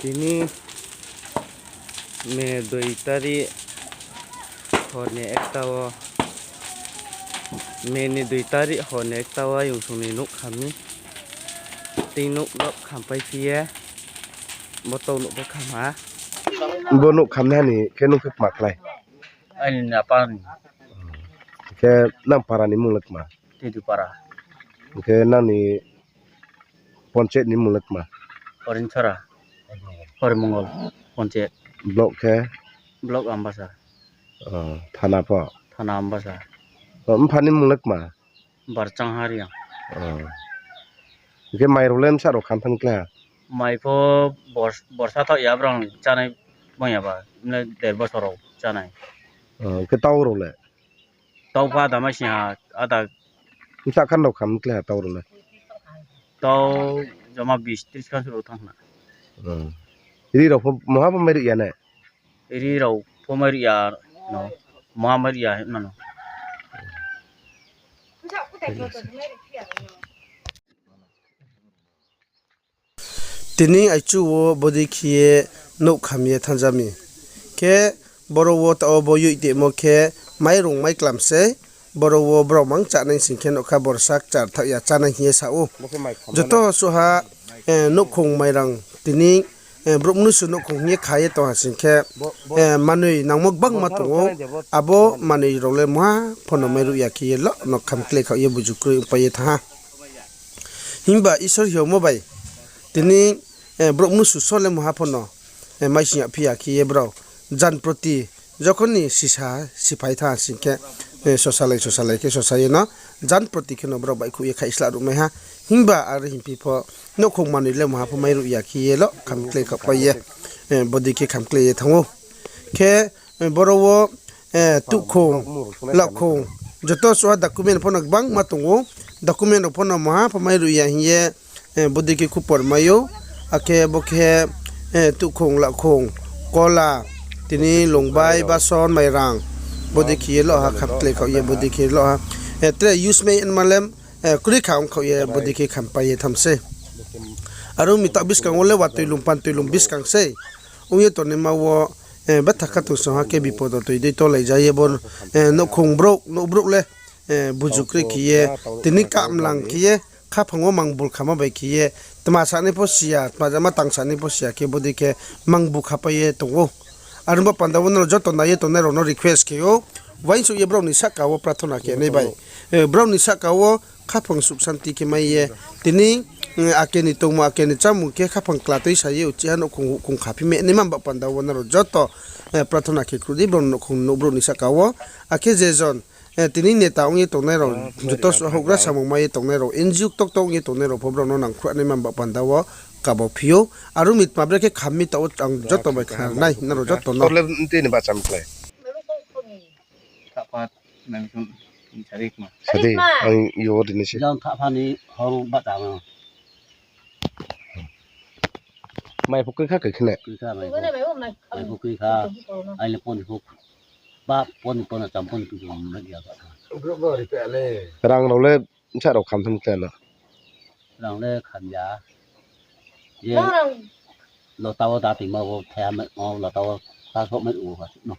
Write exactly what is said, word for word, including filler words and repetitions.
Tini May dui tarik hor ni ekta wo, May ni dui tarik hor ni ekta wo ayong song ni nouh kham mi. Tei nouh rao khampai phi ye, bo tau nouh pho kham ha. Bo nouh kham nai ha ni khe nung khe kma klái? Aini apa ni. Khe nang para ni mung le kma? Tidu para. Khe nang ni panchayat ni mung le kma? Orinchara. Horimongol panchayat. Block khe? Block Ambasa. Thana pho? Thana Ambasa. Mpha ni mung le kma? Barchang Hariang. Hing khe mai rao le bsa rao kham thanng klái ha? Mai pho bors-, borsa thaoh ya brao chánai bang ya ba, mle der bosor rao chánai. Hing khe tau rao le? Tau pha ada mai sing ha, ada. Bsa khan rao kham klái ha tau rao le? Tau joma bis tris khan suh rao thanng khna. Ri rao pho mungha pho mai ri ya ne? Ri rao pho mai ri ya no, mungha mai ri ya hing mano. Tini aichu wo bodei khe ye nouh kham ye thanngja mi. Khe boro wo taoh wo bo yoih tongmo khe mairung maiklam sei, boro wo brao mang chánai sing khe nouhkha borsa kchar thaoh ya chánai hing ye sa ou. Joto suhha, nouhkhong mairang tini, brouh mnusu nouhkhong hing ye kha ye tong ha sing khe, manoi nangmo gbangma tong ou, abo manoi rao le mungha pho no mairuh ya khe ye lo no kham klái khaoh ye buju kroi ongpai ye thanng ha. Himba Isor hingmo bai tini, brouh mnusu so le mungha pho no, maising ya phi ya khe ye brao jan proti jokhon ni sisa siphai thanng ha sing khe, sosalai sosalai khe sosa ye no jan proti khe no brao baihkhouh ye khaihslah ruhmai ha. Himba are hingphi pho nouhkhong manoi le mungha pho mairuh ya khe ye lo kham klái khaohpai ye, bodei khe kham klái ye thanng ou. Khe, boro wo, tuhkhong, lakhong, joto suhha document pho no gbangma tong ou, document rao pho no mungha pho mairuh ya hing ye, bodei khe khupor mai ou, akhe bo khe, tuhkhong, lakhong, kola, tini lungbai, bason, mairang, bodei khe ye lo ha kham klái khaoh ye bodei khe lo ha. Tre use mai nma le, kroi kha ong khaoh ye bodei khe khampai ye thanng sei. Aro mi taoh buskang wo le watoi lung pantoi lung buskang sei. Ong ye tongnaima wo, betha khatungsung ha khe bipodo toi dei tolai ja ye bo, nouhkhong brouh, nouh brouh le, buju kroi khe ye, tini kamlang khe ye, khaphang wo mang bul khamo bai khe ye, tma sanai pho si ya, tma jama tang sanai pho si ya khe bodei khe mang bu khapai ye tong ou. Are ong ba panda wo nrao joto nai ye tongnai rao no request khe ou, uaingsouh ye brao ni sahka wo prathona khe nai bai. Brao ni sahka wo khaphang suk santi khe mai ye, tini, ake ni tongmung, ake ni chámung khe khaphang kla tuisa ye uchih ha nouhkhong houhkhong kha phi mai naima ba panda wo nrao joto, prathona khe khruh di brao nouhkhong nouh brouh ni sahka wo, akhe je jon, tini neta ong ye tongnai rao, joto suh houhgra samung mai ye tongnai rao, N G O ktokto ong ye tongnai rao pho brao no nangkhruh naima ba panda wo kabo phi ou. Aro mi tma brekhe kham mi taoh wo ang joto bai khna nai nrao joto no. Tor le tini bacham klái. Sadi, ang yo ri ni se. Jang thapha ni hor bacham. Mai pho kri kha khe khna. Kri kha mai pho. Mai pho kri kha. Aini pon pho. Ba pon pon cham pon tu mai ya ba. Rang rao le bsa rao kham thanng klái no? Rang le kham ya. Ye lota wo da tingma wo thaya mai, lota wo ta soh mai o ha no.